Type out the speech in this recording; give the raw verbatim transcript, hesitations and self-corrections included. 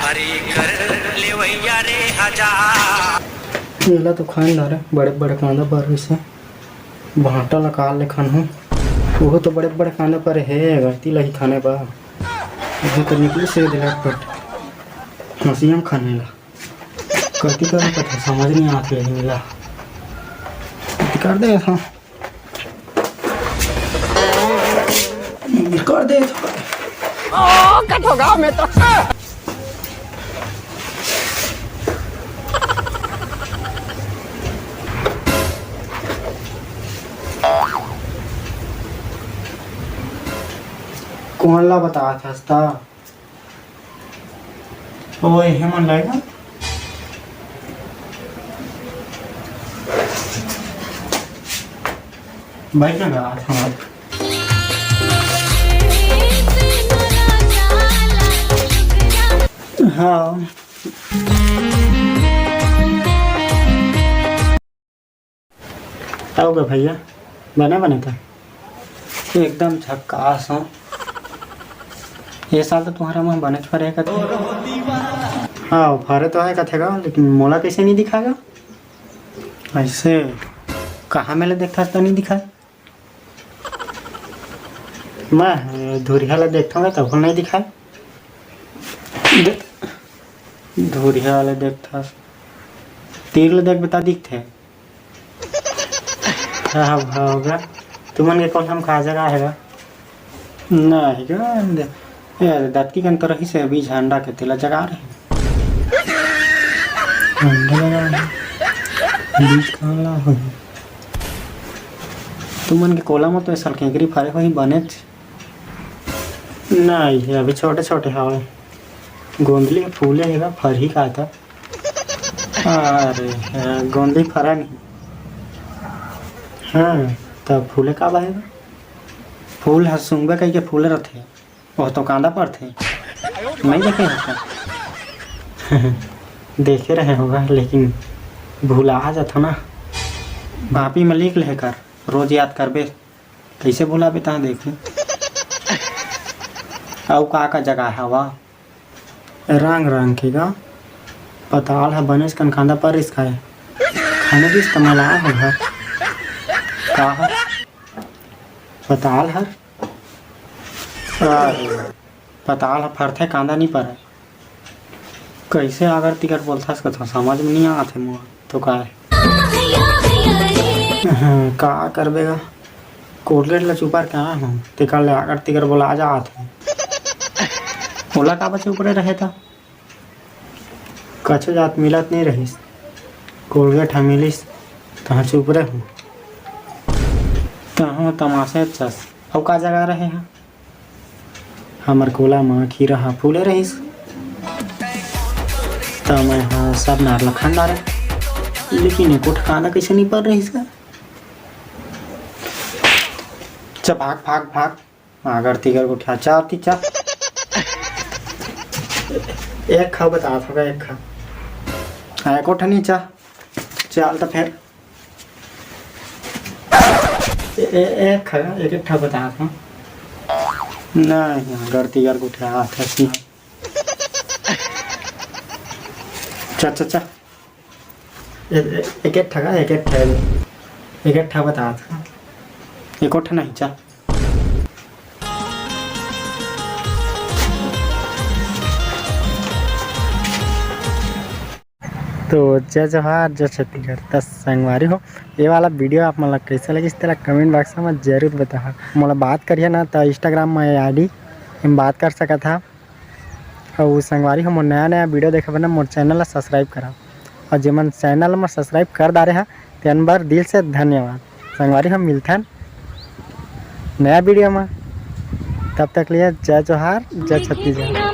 अरे कर लेवैया रे हजार। एला तो खाइन डारे, बड़े बड़े कांदा पर रहिसे। भांटा ला काल ले खान हूँ। ओहो तो बड़े बड़े कांदा पर हे, गलती ला ही खाने बा। ओहो तो निकले से दिला पट। हंसियम खाने ला। कति कर पता समझ नहीं आत ले मिला। कर दे था। कर दे। ओ, कट होगा मैं तो। कौन ला बता था? ओए, हेमन लाएगा। बाइक में लगा था। हाँ। आओ गा भैया, बने बने था। एकदम झक्कास हो। ये साल तो तुम्हारा मन बने फरे कथे। हाँ, फरे तो है कथे गा, लेकिन मोला कैसे नहीं दिखाएगा? ऐसे कहाँ में ले देखता तो नहीं दिखाए? मैं धुरिया ला देखता हूँ, तब नहीं दिखाए। दे-, धुरिया ला देखता, तीर ला देख बता दिखते। हाँ, हाँ, हाँ, होगा। तुमन के कोलम का जगह है? नहीं गा, दे-, ए, दतकी कन तो रहिसे अभी झंडा के, तेला जगा रहे। झंडा लगा रहे। बीज कहाँ ला होही? तुमन के कोला म तो ए साल केंकरी फरे होही बनेच। नहीं, अभी छोटे-छोटे हवे। गोंदली के फूले हे गा, फरही का त। अरे, गोंदली फरा नहीं। हाँ, त फूले का बाहे गा? फूल ह सूंघबे कहिके फूले रथे। ओह तो कांदा पड़थे। नहीं देखे हो का? देखे रहे होगा, लेकिन भुला जाथो ना। कापी म लिख ले कर, रोज याद करबे। कइसे भुलाबे तहाँ देखहूँ। अउ का का जगह हवा? रंग रंग के गा। पताल ह बनेच कन कांदा परिस खाए। खाने दिस त मैं लाए हो घर। का ह? पताल हर? अरे, पताल ह फरथे, कांदा नी परय। कइसे आगर तिगर बोलथस कथो, समझ में नी आत हे मोर तो काय। हाँ, का करबे गा? कोलगेट ल चुपर के आए हूँ, तेकर ले आगर तिगर बोला जात हे। ओला का बचे ऊपरे रहे था? कछु जात मिलत नहीं रहिस। कोलगेट ह मिलिस, तहाँ चुप रहूँ। तहाँ तमाशे चस। अउ का जगह रहे ह? हमर कोला म खीरा ह फूले रहिस। त मैं ह सब नार ल खन डारे। लेकिन एको ठिकाना कइसे नहीं पर रहिस का? च भाग, भाग, भाग। आगर तिगर गोठिया, चा ती चा। एक खा बता था, एक खा। आ, एको ठा नहीं चा। चल तो फिर। ए, ए, एक खा, एक, एक ठा बता था। नहीं, आगर तिगर गोठिया, हाथ है सी। चा, चा, चा। ए-, ए-, एक एक ठा का, एक एक ठा, एक एक ठा बता था। एको ठा नहीं चा। तो जय जोहार, जय छत्तीसगढ़। त संगवारी हो, ये वाला video आप मन ला कैसे लगिस, तेला comment box में जरूर बताहा। मोला बात करिए ना, तो Instagram में ID में बात कर सकत हा। अउ संगवारी हो, मोर नया-नया video देखे बर ना मोर channel ला subscribe करा। अउ जेमन channel ला subscribe कर डारे हा, तेन बर दिल से धन्यवाद। संगवारी हो, मिलथन नया video मा। तब तक लिए जय जोहार, जय छत्तीसगढ़।